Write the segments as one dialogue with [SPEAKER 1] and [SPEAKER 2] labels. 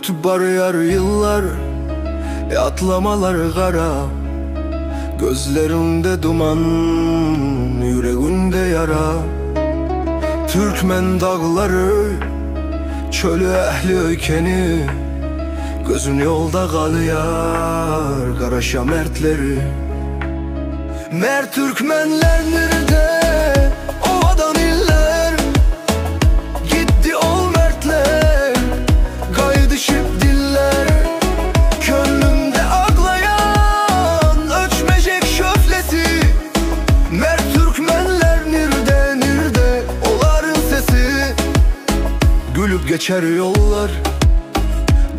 [SPEAKER 1] Ötüp barýar ýyllar, ýatlamalar gara. Gözleriňde duman, ýüregiňde ýara. Türkmen daglary, çöli ähli öýkeni. Gözün ýolda galýar, garaşa mertleri. Mert türkmenler nirde, owadan iller? Gitdi ol mertler, gaýdyşyp diller. Könlümde aglaýan öçmejek şöhlesi. Mert türkmenler nirde, nirde olaryň sesi? Gülüp geçer ýollar,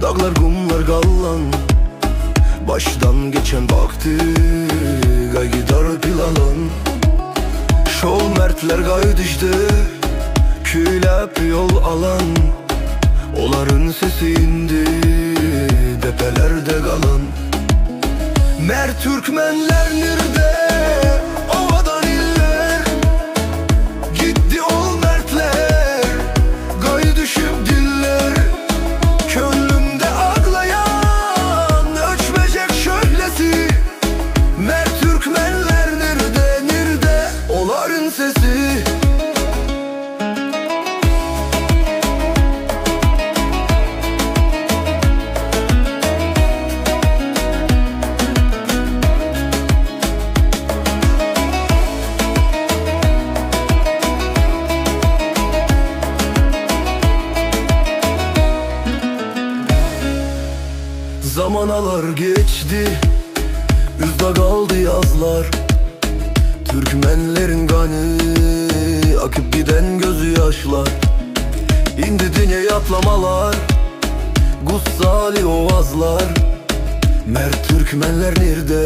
[SPEAKER 1] daglar, gumlar galan. Başdan geçen bakty gaýgydar pilalan. Şol mertler gaýdyşdy, küýläp ýol alan. Olaryň sesi indi depelerde galan. Mert türkmenler nirde, owadan iller? Gitdi ol mertler, gaýdyşyp diller. Könlümde aglaýan öçmejek şöhlesi. Mert türkmenler nirde, nirde olaryň sesi? Zamanalar geçdi, üzde kaldı yazlar. Türkmenlerin kanı akıp giden gözü yaşlar. İndi dünya yatlamalar, gussali ovazlar. Mert Türkmenler nerede?